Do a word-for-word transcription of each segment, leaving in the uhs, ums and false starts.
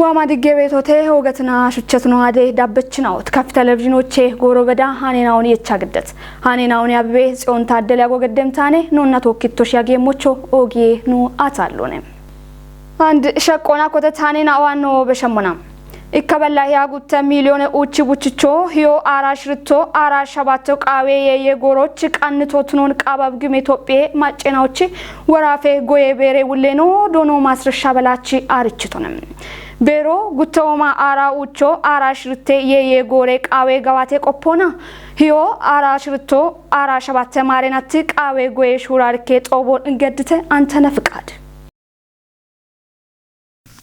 Waama digge beetote hoogatina shuchchatino ade dabbechinaot. Kaf televizhinoche gooro beda haneenaon yecha giddet. Haneenaon Abibe Tsiyoon Taaddele ago geddemtaane noonna tookkittoshi yageemmocho oogiye nu ataallone. And shaqqoona kote taaneenaoanno beshemmona. Ikka balla hiya gutte miiliyoone uuchi buchicho hiyo aara shiritto aara shabatto qaawe yeeye goorochi qannito tunon qaabab gime Itophiye macceenaochi woraafe goye beere wulleeno doono maasrasha balaachi aarichitone. Beero guttooma aara uucho aara shiritte yeeye goore qaawe gawaate qoppoona hiyo aara shiritto aara shabatte maareenatti qaawe goye shuuraarikke xoobo geddite Antana Fiqaad.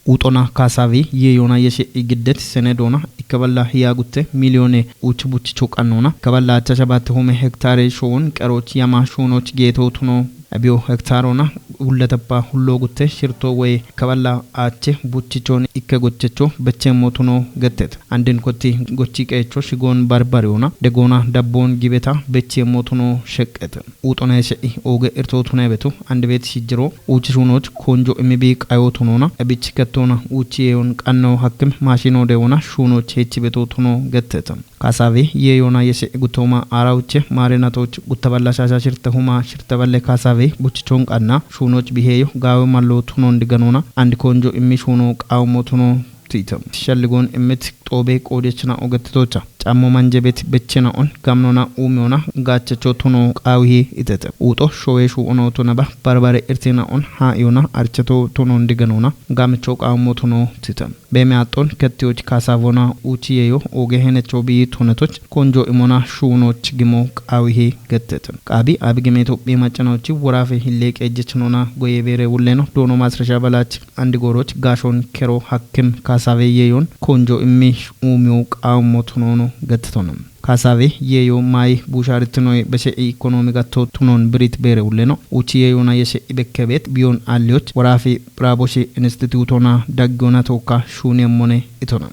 Uuxona kaasaawi yeeyoona yeshe igiddet senedoona ikka balla hiya gutte miiliyoone uuchi buchicho qannoona ikka balla acha shabatte hume hektaare showon qeroch yama shuunoch geeto tuno abiyo hektaarona ullatappa hullo gutte shirto woy ikka balla ache buchichon ikke gochecho becheemmo tuno gettet. Andin kotti gochi qeecho shigoon barbareyoona degoona dabboon gibeta becheemmo tuno sheqqet. Uuxona yeshe'i ooge irto tunebetu andibet shijjiro uuchi shuunoch konjo imibi qayo tunoona abich kettoona uuchi yeeyoon qanno hakkim maashino dewoona shuunoch hechi beto tuno gettet. Kaasaawi yeeyoona yeshe guttooma aara uuche maareenatoch gutta balla shaasha shirte huma shirte balle kaasaawi buchichon qanna shuunoch biheeyo gaawe mallo tunon diganoona and konjo immi shuuno qaawummo tuno tiita. Shalligoon immit xoobe qoodechina ogettetocha. Cammo manjebet bechena on gamnona uumiyoona gaachecho tuno qaawihi itete. Uuxo showe shuuno tunaba barbare irtina on haa'iyoona archeto tunon diganoona gaamicho qaawummo tuno tiita. Beeme axxon kettiyoch kaasaawona uuchi yeeyo ooge henecho biyi tunetoch konjo imoona shuunoch gimo qaawihi gettet. Qaabi Abi gime Itophiye macceenaochi woraafe hille qeejjechinoona goye beere wulleeno doono maasrasha balaachi andi gooroch gaashon kero hakkim kaasaawe yeeyoon konjo immi uumiyo qaawummo tunoono gettetono. Kaasaawe yeeyo maayi buushaaritinoy beshe'i ikkonoomi gatto tunon birit beere wulleeno uuchi yeeyoona yeshe ibekkebet biyoon aalliyoch woraafe Phiraaboshi Institutona daggiyoona tookka shuuneemmone itona.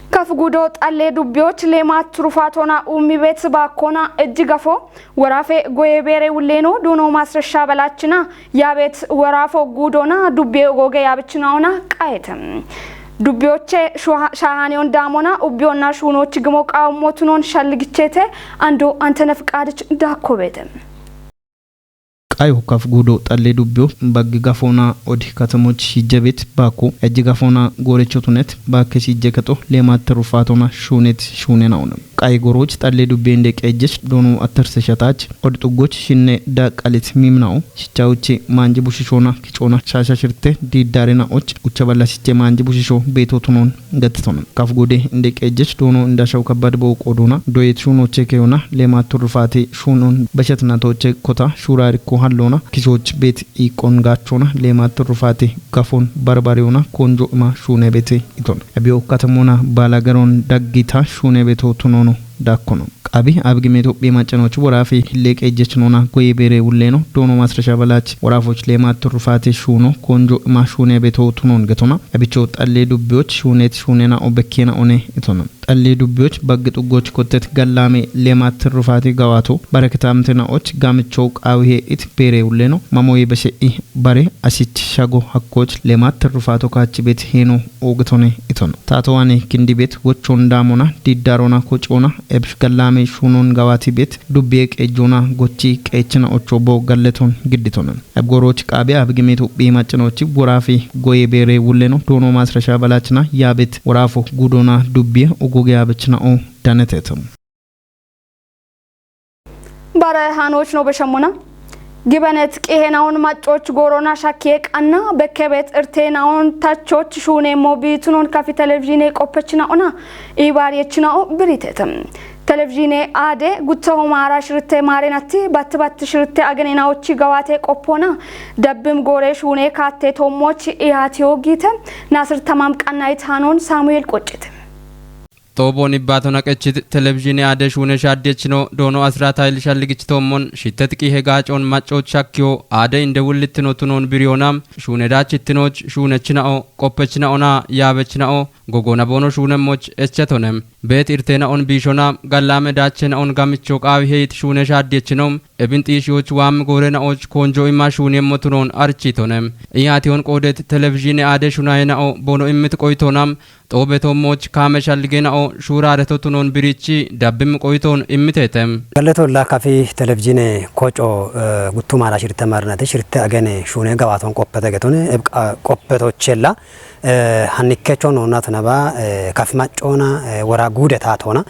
Kaf gudo xalle dubbiyoch leemaat turufaatona uummibet baakkoona ejji gafo woraafe goye beere wulleeno doono maasrasha balaachina yaabet woraafo guudoona dubbiye ogooge yaabichinaoona qayetem. Dubbiyoche shuha-, shaahaaniyon daamoona ubbiyoonna shuunoch gimo qaawummo tunon shalligichete ando Antana Fiqaadich daakkobeete. Qayo kaf guudo xalle dubbiyo baggi gafoona odi katamoch shijjebet baakko ejji gafoona goorecho tunet baakke shijje kexo leemaat turufaatona shuunet shuunenaoona. Qayi gooroch xalle dubbiye inde qeejjech doono attarseshataach od xuggoch shinne da qalit mimina'o shichawuchi maanji bushishoona kichoona shaasha shirte diiddaarinaoch ucha balla shiche maanji bushisho beeto tunon gettetono. Kaf gude inde qeejjech doono indashaw kabbad boo qoodoona doyet shuunoche keyoona leemaat turufaate shuunon beshetnatoche kota shuuraarikko halloona kishoch beet iiqqon gaachoona leemaat turufaate gafon barbareyoona konjo ima shuunebete iton. Abiyo katamoona baala garoon daggita shuunebeto tunoono daakkono. Qaabi Abi gime Itophiye macceenaochi woraafe hille qeejjechinoona goye beere wulleeno doono maasrasha balaach woraafoch leemaat turufaate shuuno konjo ima shuunebeto tunon getona. Abicho xalle dubbiyoch shuunet shuunena'o bekkeena one itona. Xalle dubbiyoch baggi xuggoch kottet gallaame leemaat turufaate gawaato barakitaamtenaoch gaamicho qaawihe it beere wulleeno mamoye beshe'i bare asich shago hakkoch leemaat turufaato kaachibet heeno oogetone itona. Taatowaane kindibet wochon daamoona diiddaarona kocoona ebsh gallaame shuunon gawaatibet dubbiye qeejjoona gochi qeechinaocho boo galleton gidditona. Eb gooroch qaabi Abi gime Itophiye macceenaochi woraafe goye beere wulleeno doono maasrasha balaachina yaabet woraafo guudoona dubbiye ogooge yaabichina'o daneteto. Bare hanoch no beshemmona. Gibenet qihenaon maccoch goorona shakkiye qanna bekkebet irtenaon tachoch shuunemmo biitunon kafi televizhine qoppechina'ona ibaariyechina'o biritetem. Televizhine aade guttoho maara shirte maarenatti batti batti shirte agenenaochi gawaate qoppoona dabbim goore shuune kaatte toommoch ihaatiyo giite Naasir Tamam qannayit hanoon Saamu'eel qoccite. Xooboon ibbaatona qechit televizhine aade shuune shaaddiyechino doono Asiraat Hayil shalligichitoommon shittet qihe gaacoon maccoot shakkiyo aade inde wullittino tunoon biriyoona shuune daachittinoch shuunechina'o qoppechina'ona yaabechina'o Gogoona boono shuunemmoch eche tonem. Beet irteena'on biishona, gallaame daachena'on gamicho qaawi heyit shuune shaaddiyechino. Ebin xiishiyoch waammi goorena'och koonjo imma shuuniyemmo tunoon archi tonem. Iyaatiyoon qoodet telefizhiine aade shunaayena'o boono immit qoyitoona. Xoobe toommoch kaame shalligeena'o shuuraareto tunoon birichi dabbim qoyitoon immiteete. Gallatolla kafi televizhiine koco, eh, guttu maala shirte marnati shirte agene shuune gawaatoon qoppete getone, eb-, qa-, qoppetochella, eh, hannikkecho noonna tunaba, eh, kafi maccoona, eh, wora guude taatoona,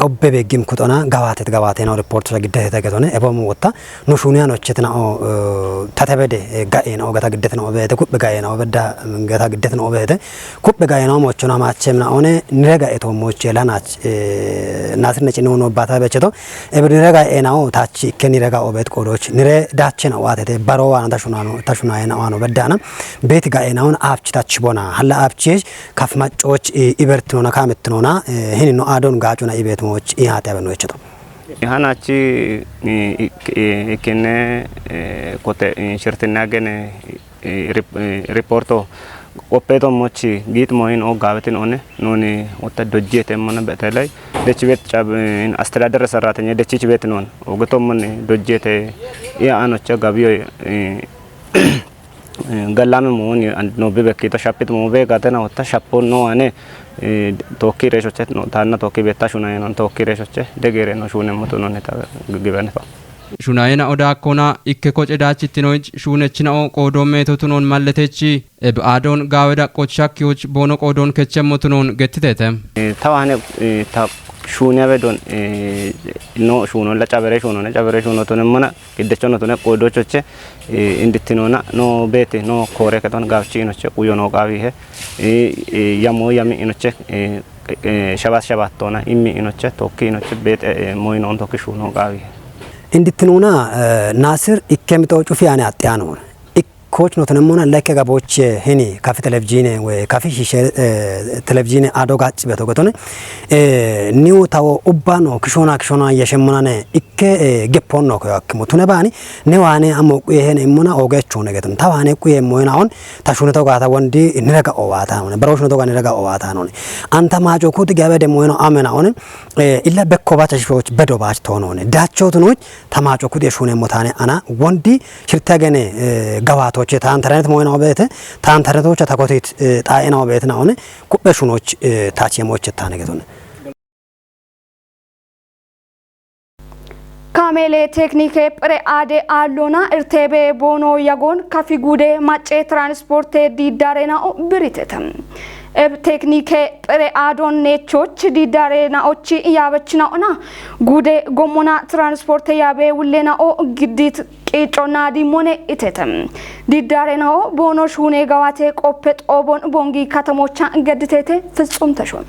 obbe beeggim kuxona, gawaatet gawaateena'o ripoortocha giddetete getone, ebomu wotta, no shuuniyano chetina'o, eh, tate bede, eh, ga'eena'o gata giddetina'o beete, kuphe ga'eena'o bedda, gata giddetina'o beete, kuphe ga'eena'o mochono hamaachemna'one, nire ga'e toommoche lanach, eh, nasirne cinu no bata becheto, ebe nire ga'eena'o tachi ikke nire ga'o beet qoodoch, nire daachena'o atete, baro waana ta shunano, ta shunayena'o ano beddana, beet ga'eena'on aapchi tachi bona, halla aapchi kaf maccoch, eh, ibertinona kaamettinona, eh, hinino aadon gaacuna ibeetmoch ihaate abeno echeto. Hanachi, eh, ik-, eh, ikkenne, eh, kote, eh, shirtinna gene, eh, rip-, eh, ripoorto qopheeto mochi giitmo hin o gaabetin one, nuni wotta dojjeete mona betelay, dechi beet cab-, eh, astedadere sarratenya dechi beet non, ogeto moni dojjeete iya anocha gabiyo, eh, eh, gallame mooni and no bibe kita shapit mo be gatena wotta shappo no ane, eh, tokki reeshoche no, taanna tokki beetta shunayenon tokki reeshoche, degere no shuunemmotu noneta gibane fa. Shunayena oda kona ikke koce daachittinoich shuunechina'o qoodo meetotunon malletechi, eb aadon gaawe daqqoch shakkiyoch boono qoodon kechemmotunon gettitete. Eh, tawane, eh, ta shuuniya bedon, eh, no shuuno la cabere shuuno ne cabere shuuno tone mana giddechono tone qoodochoche, eh, indittinona no beete no koore keton gawchi inoche quyo no qaawihe, eh, eh, yamo yami inoche, eh, eh, shabat shabat tona immi inoche tokki inoche beete, eh, moy non tokki shuuno qaawihe. Indittinona, eh, Nasir ikke mito cufi ane attiano. Koch no tone mona lekke gaboche hini kafi televizhiine we kafi shishe, eh, televizhiine ado gacci beto getone. Eh, niu tawo ubba no kishona kishona yeshe mona ne ikke, eh, geppon no ko yakkimo. Tune bani ne wane amo quye hene mona ogecho ne getone. Tawane quye moyna on ta shune to gata wondi nirega owata none. Baro shune to ga nirega owata none. Anta majo kuti gabe de moyno amena one. Eh, illa bekko bacha shoch bedo bach to none. Dacho tunoch ta maco kudi shuunemmo taane ana wondi shirte gene, eh, gawaatoche ta internet moyna obeete, ta internetocha ta kotit, eh, ta ena obeete na one, kuphe shunoch, eh, ta chiemoche taane getone. Kaamele tekinike phire aade aallona irteebe boono yagoon kafi guude macce transporte diiddaarena o biritete. Eb tekinike phire aadon neechoch diiddaarena ochi yaabechina ona guude gommona transporte yaabe wullena o giddit qiiconna dimmone itete. Diiddaarena o boono shuune gawaate qoppe xoobon bongi katamocha gedditete Fitsum Tashome.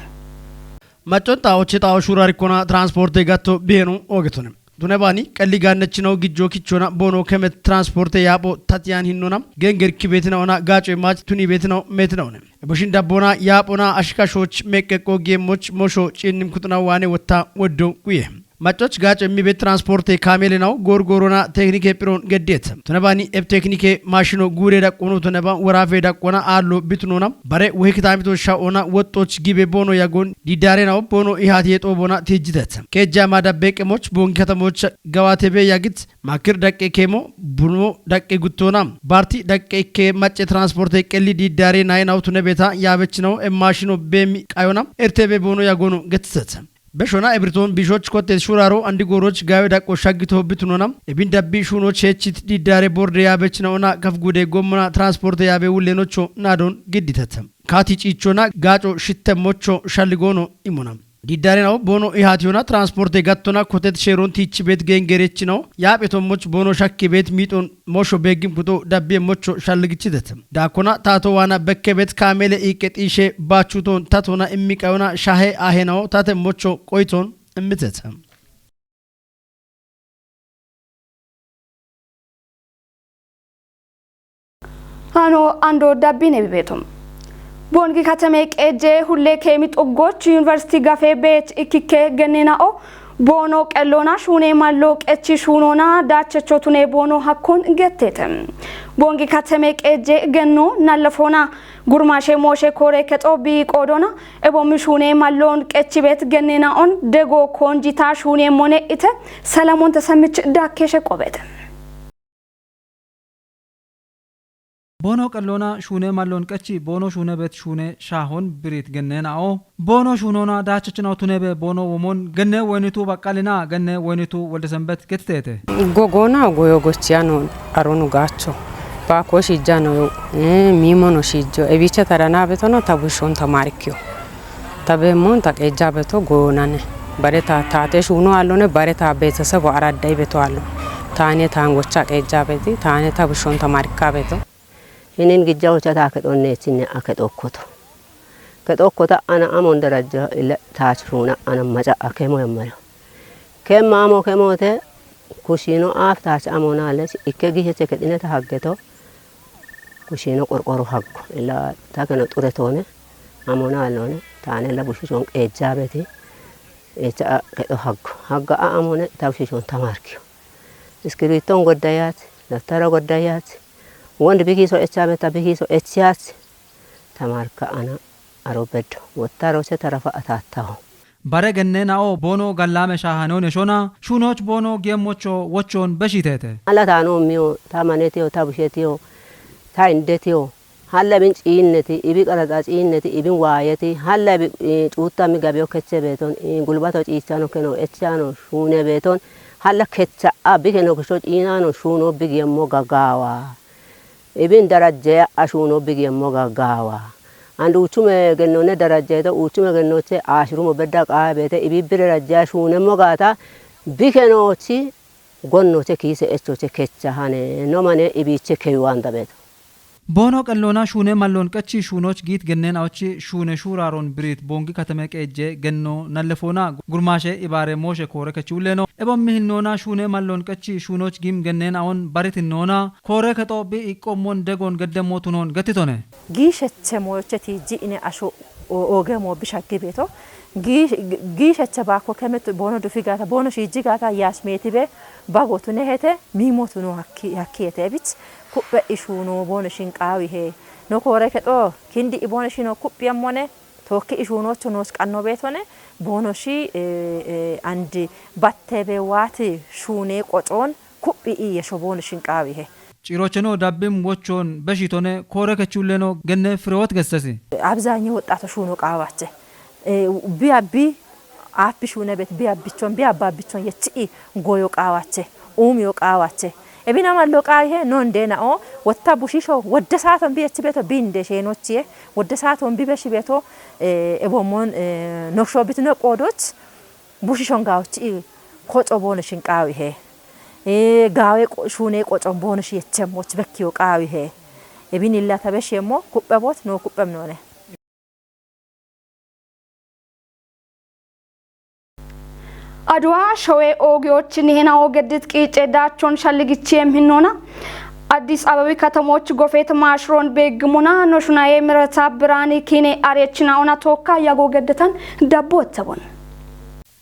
Maccon xaa'ochi xaa'o shuurarikkona transporte gatto bihenu ogetone. Tune baani qalli gaannechino gijjo kichona boono kemet transporte yaapho tatiyan hinnona genger kibetina ona gaaco imaach tuni betina metina one. Eboshin dabbona yaaphona ashika shooch meqqeqqo geemmoch mosho ciinnim kuxuna waane wotta woddo guye. Maccoch gaaco immibe transporte kaameelenaw goorgoorona teknike phiron geddeet. Tune baani eb teknike maashino guure daqqono tune ba woraafe daqqona aallo bitunona bare wohi kitaamito sha'ona woxxoch gibe boono yagon diidaarenaw boono ihaatiye xoobona tiijjitet. Keejja maadabbe qemoch boongi katamoch gawaatebe yagit makir daqqe keemo buno daqqe guttoona baarti daqqe ikke macce transporte qelli diidaare nayenaw tune beeta yaabechinaw emmaashino beemi qayona ertebe boono yagono gettiset. Beshona ebirton bishoch kottes shuraro andi goroch gawe daqqo shaggito bitunona ebin dabbi shuno cheechit diiddaare borde yaabechina ona kaf gude gommona transporte yaabe wullenocho naadon gidditet. Kaati ciichona gaaco shittemmocho shalligono imona. Diiddaarena o boono ihaatiyona transporte gattona kotet sheeron tiichi beet geengerechinaw yaaphe tommoch boono shakki beet miixon mosho beeggim kuto dabbi emmocho shalligichitet. Daakkona taato waana bekke beet kaamele iiqqe xiishe baachuton tatona immi qayona shahe aahenaw tate mocho qoyton immitet. Hano ando dabbine bibeeto. Bongi katame qeejje hulle keemi xuggoch yuniversiti gafe beech ikkikke gennena'o Boono qelloona shuune mallo qechi shuunoona daachecho tune boono hakkon getteete. Boongi kateme qeejje genno nallafoona gurmaashe mooshe koore kexo bii qoodoona eboommi shuune malloon qechi beet genneena on dego koonjita shuune mone ite Salamoon Tasamich daakkeeshe qobeete. Boono qelloona shuune malloon qechi boono shuune beet shuune shaahon biriit genneena'o. Boono shuunoona daachachinaw tunebe boono womon genne woynitu baqqalina genne woynitu Woldesembet gettiteete. Gogoona goyo gochiyano aronu gaacho. Baako shiijjano, eh, miimono shiijjo. Ebiicha taranabetono tabushon tamarikkiyo. Tabeemmon ta qeejjaabeto goonane. Bare ta taate shuuno aallone, bare ta beetesebo araddayi beto aallo. Taane taan gocha qeejjaabeeti, taane ta bushon tamarikkabeto. Hinin gijja hocha taa kexonneechinne a kexokkoto. Kexokkota ana amon darajja ille taach shuuna ana maca akemo yammalo. Kemma amo kemote kushino aaf taach amona les ikke giheche kedine ta haggeto. Kushino qorqoro haggo. Illa ta keno xure toone amona allone. Taane la bushishon qeejjabeti. Echa a kedo haggo. Hagga a amone ta bushishon tamarkiyo. Iskirbiton goddayat, daftara goddayat. Wond bikiso echabeta bikiso echiyat. Tamarka ana aro beddo. Wottaro che tarafa atattaho. Bare genneena'o boono gallaame shaahanoon eshona, shuunooch boono geemmocho wochoon beshiteete. Alla taanoo miyo, ta manetiyo, ta bushetiyo, ta indetiyo, halla ibin ciinneti, ibi qaraxa ciinneti, ibin waayeti, halla ibi, eh, cuutta mi gabiyo keche beeton, eh, gulbato ciichano keno echano shuune beeton, halla kecha a bi keno kisho ciinano shuuno bi geemmo gagaawa. Ibin darajjaya ashuuno bigiyemmo gaggaawa. And uuchume gennone darajjayto uuchume gennoche aashirumo bedda qaabeete ibi bi darajjaya shuunemmo gaata bikenoochi gonnoche kiise echoche kecha hane no mane ibiiche kewiwanda beeto. Boono qelloona shuune malloon qechi shuunoch giit genneen aochi shuune shuuraaroon biriit boongi katame qeejje genno nallefoona gurmaashe ibaare mooshe koore kechi ulleeno ebommi hinnoona shuune malloon qechi shuunoch giim genneen aon baritinnoona Koore kexo bi iqqommon degon geddemmo tunon gettitone. Giisheche mooche tiiji ine asho o-, oogemo bishaggi beeto. Giish-, giisheche baakko kemet boono dufi gaata, boono shiiji gaata yaas meeti be bago tune hete, miimo tuno hakki, hakki hete ebich. Kuphe ishuno boono shinqaawi he. No koore kexo kindi i boono shino kuphi emmone, tookki ishunocho noos qanno beetone, boono shi, eh, eh, andi batte be waati shuune qocoon, Kuphi iye shoboon shinqaawihe. Cirocheno dabbim wochon beshitone koore kechulleno genne Firewoot gessesi. አብዛኛው ወጣቶች ሹኖ ቃዋቼ፣ እ፣ ቢያቢ አፕ ሹነ ቤት ቢያብቾን ቢያባብቾን የቺ ጎዮ ቃዋቼ፣ ኡሚዮ ቃዋቼ። ኤቢና ማሎ ቃይሄ ኖ እንዴ ናኦ ወታ ቡሺሾ ወደ ሳቶን ቢየች ቤቶ ቢንዴ ሼኖቺ ወደ ሳቶን ቢበሽ ቤቶ፣ እ፣ ኤቦሞን፣ እ፣ ኖሾ ቢትነ ቆዶች Bushi shon gawochi i koco bono shin qawi he. E, gawe qo-, shune qocon bono shi yechem moch bekkiyo qawi he. Ebin illa tabesh yemmo kuppe bot no kuppem none. አድዋ ሸዌ ኦጊዎች ንሄና ኦገድት ቂጬ ዳቾን ሸልግቼ የምህኖና አዲስ አበቢ ከተሞች ጎፌት ማሽሮን ቤግሙና ኖሹናዬ ምረታ ብራኒ ኪኔ አሬችናውና ቶካ ያጎገደተን ደቦ ወተቦን።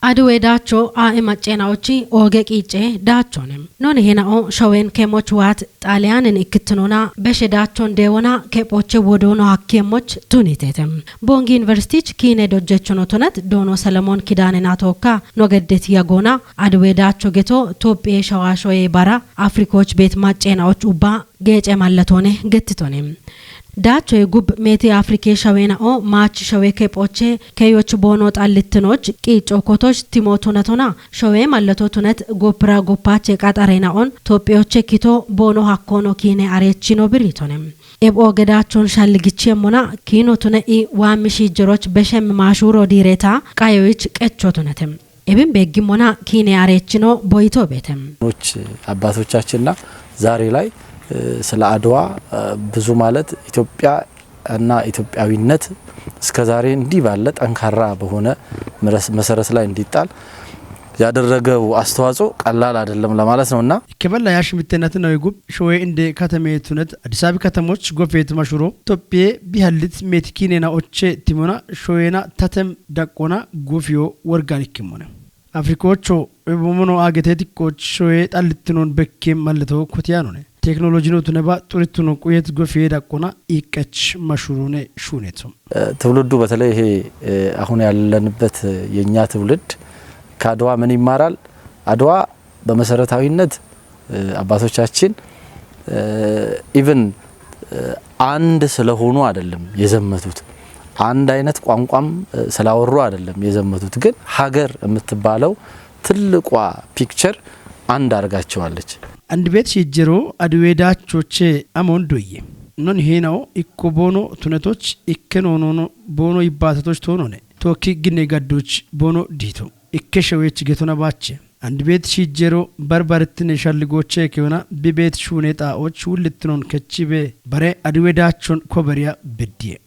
Aduwe daacho aae macceenaochi ooge qiicce daachone. Non henao showen kemoch waat Xaaliyaanen ikkittinona beshe daachon deewona kephoche wodoono hakkeemmoch tunitete. Boongi Yuniversitich kiine dojjechono tunet doono Selemoon Kidaanena tookka no geddet yagoona Aduwe daacho geto Tophiye shawaashoye bara Afrikooch beet macceenaoch ubba geece mallatoone gettitone. Daachoy gub meeti Afrike shaweena'o maachi shawee kephoche keyoch boono xallittinoch qiicco kotoch timo tunatona shawee mallato tunet goppira goppache qaxareena'on Tophiyoche kito boono hakkoono kiine areechino biritone. Eb ooge daachon shalligichi emmona kiino tune i waammi shiijjeroch beshem maashuuro diireta qayoyich qecho tunete. Ebin beeggimona kiine areechino boyito beete. ኖች አባቶቻችንና ዛሬ ላይ፣ እ፣ ስለ አድዋ፣ እ፣ ብዙ ማለት ኢትዮጵያ እና ኢትዮጵያዊነት እስከ ዛሬ እንዲህ ባለ ጠንካራ በሆነ መረስ-፣ መሰረት ላይ እንዲጣል ያደረገው አስተዋጽኦ ቀላል አይደለም ለማለት ነውና። Ikke balla yash mittenati noy gub showe inde katame tunet Addis Abebi katamoch gofet mashuro Tophiye bihallit meeti kiinena oche timona showena tatem daqqona gofiyo worgan ikkimone. Afrikoocho ebomono ageteeti koochoye xallitinoon bekkee mallitoo kotiyaanone. Teeknooloojinootu neba xurittuno quyeet gofiyee daqqona iiqqech mashuruune shuuneetu. ትውልዱ በተለይ ይሄ አሁን ያለንበት የእኛ ትውልድ ከአድዋ ምን ይማራል? አድዋ በመሰረታዊነት አባቶቻችን ኢቭን አንድ ስለሆኑ አይደለም የዘመቱት፣ አንድ አይነት ቋንቋም ስላወሩ አይደለም የዘመቱት። ግን ሀገር የምትባለው ትልቋ ፒክቸር አንድ አድርጋቸዋለች። Andibeet shiijjeroo adiwee daachochee amoon doyye non heenawo ikko boono tunetoch ikke noonoono boono yibbaatatoch toonone tookki ginne gaddoch boono diito ikke sheweech getona baache. Andibeet shiijjeroo barbarittine shalligoochee kewona bibeet shuunee xaa'ooch wullittinoon kechibe bare adiwee daachon koberiya beddiye.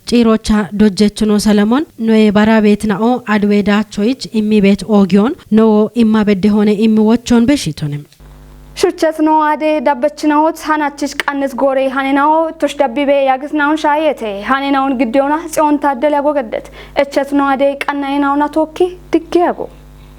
Ciirocha dojjechuno Solomon noye bara beetna'o adiwee daachoyich immi beet oogiyoon nowo imma bedde hone immi wochoon beshiitone. Shuchchet no ade dabbechinawot hanachich qannes goorey hanenawoo tush dabbibe yagisnawun shaayete hanenawun giddiyona tsiyoon taaddel yago geddet. Echet no ade qannayenawuna tookki digge yago.